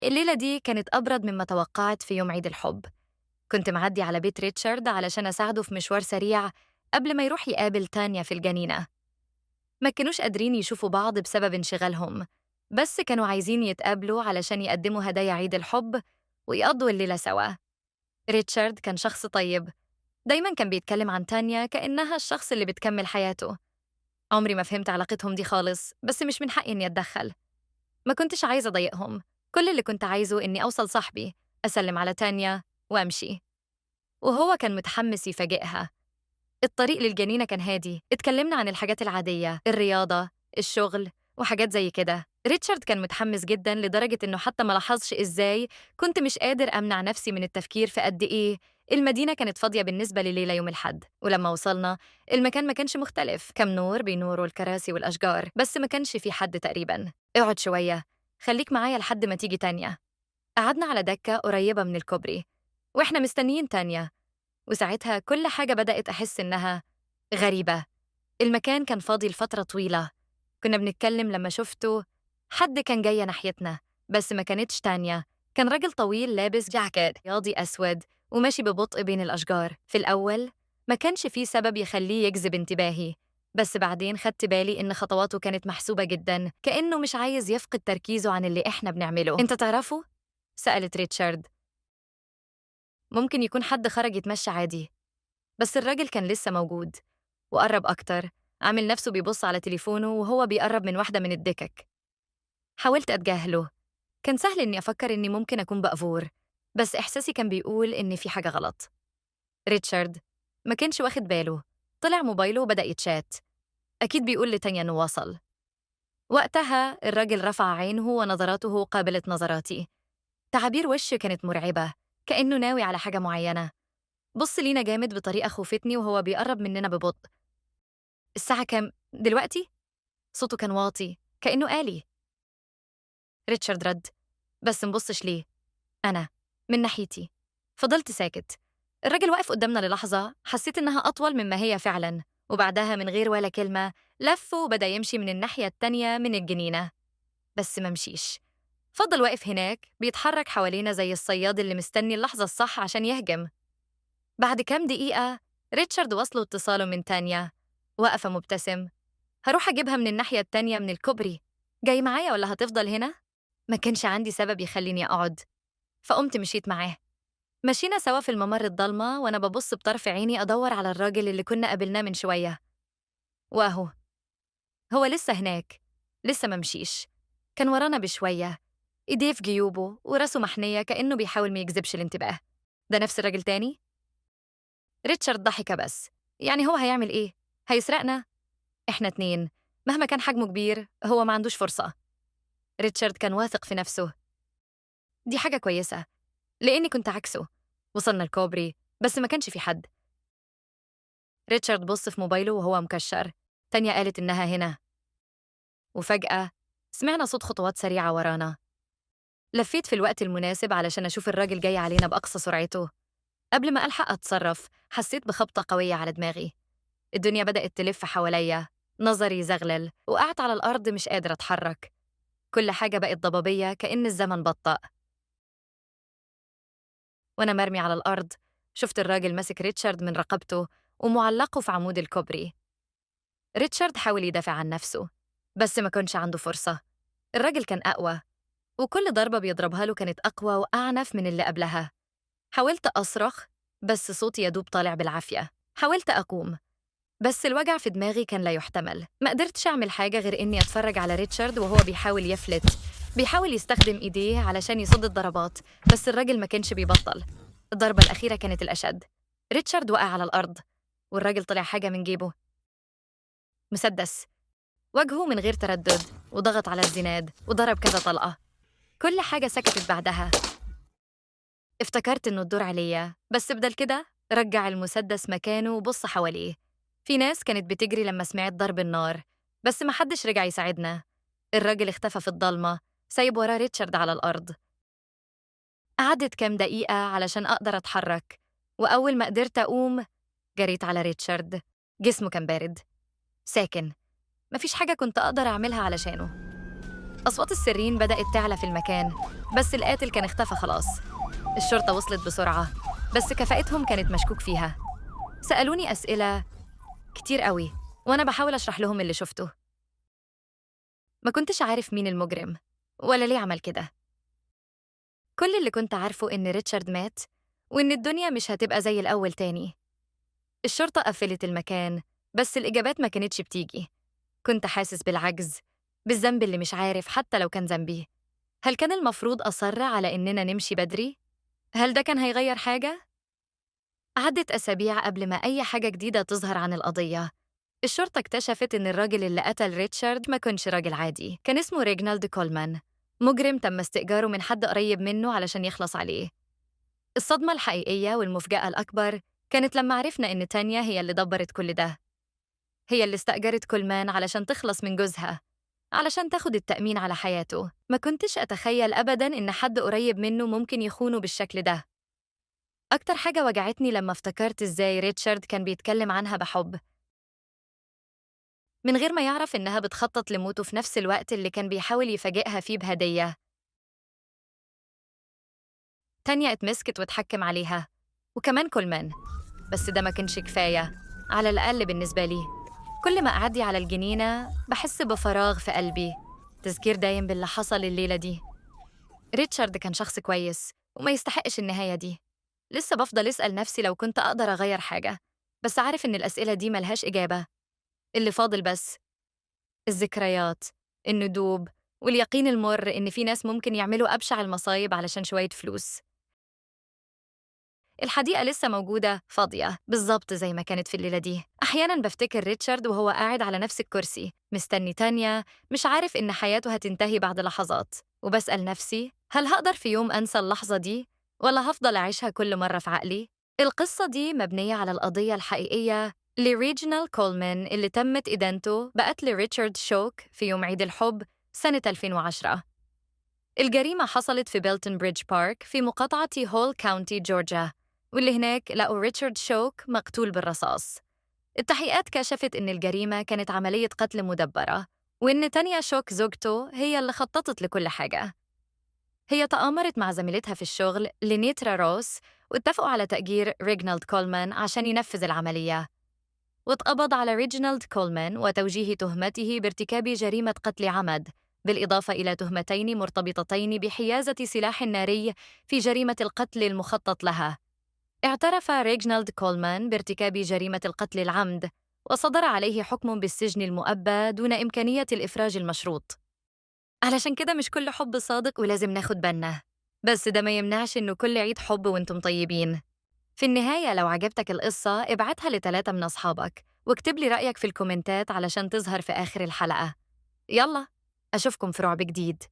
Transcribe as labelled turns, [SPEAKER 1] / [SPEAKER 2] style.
[SPEAKER 1] الليلة دي كانت أبرد مما توقعت في يوم عيد الحب. كنت معدي على بيت ريتشارد علشان أساعده في مشوار سريع قبل ما يروح يقابل تانيا في الجنينة. ما كانوش قادرين يشوفوا بعض بسبب انشغالهم، بس كانوا عايزين يتقابلوا علشان يقدموا هدايا عيد الحب ويقضوا الليلة سوا. ريتشارد كان شخص طيب، دايماً كان بيتكلم عن تانيا كأنها الشخص اللي بتكمل حياته. عمري ما فهمت علاقتهم دي خالص، بس مش من حقي إني أتدخل. ما كنتش عايزة أضايقهم، كل اللي كنت عايزه إني أوصل صاحبي، أسلم على تانيا وأمشي. وهو كان متحمس يفاجئها. الطريق للجنينة كان هادي، اتكلمنا عن الحاجات العادية، الرياضة، الشغل، وحاجات زي كده. ريتشارد كان متحمس جداً لدرجة إنه حتى ما لاحظش إزاي كنت مش قادر أمنع نفسي من التفكير في قد إيه المدينة كانت فاضية بالنسبة لليلة يوم الأحد. ولما وصلنا المكان ما كانش مختلف، كم نور بينوروا الكراسي والأشجار، بس ما كانش في حد تقريباً. اقعد شوية، خليك معايا لحد ما تيجي تانيا. قعدنا على دكة قريبة من الكوبري وإحنا مستنيين تانيا، وساعتها كل حاجة بدأت أحس إنها غريبة. المكان كان فاضي لفترة طويلة. كنا بنتكلم لما شفته حد كان جاي ناحيتنا، بس ما كانتش تانيا. كان راجل طويل لابس جاكيت رياضي أسود وماشي ببطء بين الأشجار. في الأول ما كانش فيه سبب يخليه يجذب انتباهي، بس بعدين خدت بالي إن خطواته كانت محسوبة جداً، كأنه مش عايز يفقد تركيزه عن اللي إحنا بنعمله. أنت تعرفه؟ سألت ريتشارد. ممكن يكون حد خرج يتمشى عادي. بس الراجل كان لسه موجود، وقرب أكتر، عامل نفسه بيبص على تليفونه وهو بيقرب من واحدة من الدكك. حاولت أتجاهله، كان سهل إني أفكر إني ممكن أكون بأفور، بس إحساسي كان بيقول إن في حاجة غلط. ريتشارد ما كانش واخد باله، طلع موبايله وبدأ يتشات، أكيد بيقول لتانيا إنه وصل. وقتها الراجل رفع عينه ونظراته قابلت نظراتي. تعابير وشه كانت مرعبة، كأنه ناوي على حاجة معينة. بص لينا جامد بطريقة خوفتني وهو بيقرب مننا ببطء. الساعة كام دلوقتي؟ صوته كان واطي كأنه آلي. ريتشارد رد، بس مبصش ليه. أنا من ناحيتي فضلت ساكت. الراجل واقف قدامنا للحظة حسيت إنها أطول مما هي فعلاً، وبعدها من غير ولا كلمة لف وبدأ يمشي من الناحية التانية من الجنينة. بس ما مشيش، فضل واقف هناك بيتحرك حوالينا زي الصياد اللي مستني اللحظة الصح عشان يهجم. بعد كام دقيقة ريتشارد وصله اتصاله من تانيا. وقف مبتسم. هروح أجيبها من الناحية التانية من الكوبري، جاي معايا ولا هتفضل هنا؟ ما كانش عندي سبب يخليني أقعد، فقمت مشيت معاه. مشينا سوا في الممر الضلمة وأنا ببص بطرف عيني أدور على الراجل اللي كنا قابلناه من شوية. وأهو هو لسه هناك، لسه ما مشيش. كان ورانا بشوية، إيديه في جيوبه وراسه محنية كأنه بيحاول ما يجذبش الانتباه. ده نفس الراجل تاني؟ ريتشارد ضحك. بس يعني هو هيعمل إيه؟ هيسرقنا؟ إحنا اتنين، مهما كان حجمه كبير هو ما عندوش فرصة. ريتشارد كان واثق في نفسه، دي حاجة كويسة لأني كنت عكسه. وصلنا الكوبري بس ما كانش في حد. ريتشارد بص في موبايله وهو مكشر. تانيا قالت إنها هنا. وفجأة سمعنا صوت خطوات سريعة ورانا. لفيت في الوقت المناسب علشان أشوف الراجل جاي علينا بأقصى سرعته. قبل ما ألحق أتصرف حسيت بخبطة قوية على دماغي. الدنيا بدأت تلف حواليا، نظري زغلل، وقعت على الأرض مش قادرة أتحرك. كل حاجة بقت ضبابية كأن الزمن بطأ. وأنا مرمي على الأرض شفت الراجل ماسك ريتشارد من رقبته ومعلقه في عمود الكوبري. ريتشارد حاول يدافع عن نفسه بس ما كانش عنده فرصة. الراجل كان أقوى، وكل ضربة بيضربها له كانت أقوى وأعنف من اللي قبلها. حاولت أصرخ بس صوتي يدوب طالع بالعافية. حاولت أقوم بس الوجع في دماغي كان لا يحتمل. ما قدرتش أعمل حاجة غير إني أتفرج على ريتشارد وهو بيحاول يفلت، بيحاول يستخدم إيديه علشان يصد الضربات، بس الراجل ما كانش بيبطل. الضربة الأخيرة كانت الأشد. ريتشارد وقع على الأرض والراجل طلع حاجة من جيبه، مسدس. وجهه من غير تردد وضغط على الزناد وضرب كذا طلقة. كل حاجة سكتت بعدها. افتكرت إنه الدور عليا، بس بدل كده رجع المسدس مكانه وبص حواليه. في ناس كانت بتجري لما سمعت ضرب النار، بس ما حدش رجع يساعدنا. الراجل اختفى في الضلمة، سايب وراه ريتشارد على الأرض. قعدت كام دقيقة علشان أقدر أتحرك، وأول ما قدرت أقوم جريت على ريتشارد. جسمه كان بارد ساكن، مفيش حاجة كنت أقدر أعملها علشانه. أصوات السرين بدأت تعلى في المكان، بس القاتل كان اختفى خلاص. الشرطة وصلت بسرعة، بس كفاءتهم كانت مشكوك فيها. سألوني أسئلة كتير قوي وأنا بحاول أشرح لهم اللي شفته. ما كنتش عارف مين المجرم ولا ليه عمل كده. كل اللي كنت عارفه إن ريتشارد مات وإن الدنيا مش هتبقى زي الأول تاني. الشرطة قفلت المكان، بس الإجابات ما كانتش بتيجي. كنت حاسس بالعجز، بالذنب اللي مش عارف حتى لو كان ذنبي. هل كان المفروض أصر على إننا نمشي بدري؟ هل ده كان هيغير حاجة؟ عدت أسابيع قبل ما أي حاجة جديدة تظهر عن القضية. الشرطة اكتشفت إن الراجل اللي قتل ريتشارد ما كانش راجل عادي، كان اسمه ريجنالد كولمان، مجرم تم استئجاره من حد قريب منه علشان يخلص عليه. الصدمة الحقيقية والمفاجأة الأكبر كانت لما عرفنا إن تانيا هي اللي دبرت كل ده. هي اللي استأجرت كولمان علشان تخلص من جوزها، علشان تاخد التأمين على حياته. ما كنتش أتخيل أبداً إن حد قريب منه ممكن يخونه بالشكل ده. أكتر حاجة وجعتني لما افتكرت إزاي ريتشارد كان بيتكلم عنها بحب، من غير ما يعرف إنها بتخطط لموته في نفس الوقت اللي كان بيحاول يفاجئها فيه بهدية. تانيا اتمسكت واتحكم عليها، وكمان كولمان، بس ده ما كانش كفاية، على الأقل بالنسبة لي. كل ما أعدي على الجنينة بحس بفراغ في قلبي، تذكير دايم باللي حصل الليلة دي. ريتشارد كان شخص كويس وما يستحقش النهاية دي. لسه بفضل أسأل نفسي لو كنت أقدر أغير حاجة، بس عارف إن الأسئلة دي ملهاش إجابة. اللي فاضل بس الذكريات، الندوب، واليقين المر إن في ناس ممكن يعملوا أبشع المصايب علشان شوية فلوس. الحديقة لسه موجودة فاضية بالظبط زي ما كانت في الليلة دي. أحياناً بفتكر ريتشارد وهو قاعد على نفس الكرسي مستني تانيا، مش عارف إن حياته هتنتهي بعد لحظات، وبسأل نفسي هل هقدر في يوم أنسى اللحظة دي ولا هفضل أعيشها كل مرة في عقلي؟ القصة دي مبنية على القضية الحقيقية لريجنالد كولمان اللي تمت إدانته بقتل ريتشارد شوك في يوم عيد الحب سنة 2010. الجريمة حصلت في بيلتون بريدج بارك في مقاطعة هول كاونتي جورجيا، واللي هناك لقوا ريتشارد شوك مقتول بالرصاص. التحقيقات كشفت إن الجريمة كانت عملية قتل مدبرة، وإن تانيا شوك زوجته هي اللي خططت لكل حاجة. هي تآمرت مع زميلتها في الشغل لينيترا روس، واتفقوا على تأجير ريجنالد كولمان عشان ينفذ العملية. واتقبض على ريجنالد كولمان وتوجيه تهمته بارتكاب جريمة قتل عمد، بالإضافة إلى تهمتين مرتبطتين بحيازة سلاح ناري في جريمة القتل المخطط لها. اعترف ريجنالد كولمان بارتكاب جريمة القتل العمد، وصدر عليه حكم بالسجن المؤبد دون إمكانية الإفراج المشروط. علشان كده مش كل حب صادق ولازم ناخد بالنا، بس ده ما يمنعش إنه كل عيد حب وانتم طيبين. في النهاية لو عجبتك القصة ابعتها ل3 من أصحابك، واكتب لي رأيك في الكومنتات علشان تظهر في آخر الحلقة. يلا أشوفكم في رعب جديد.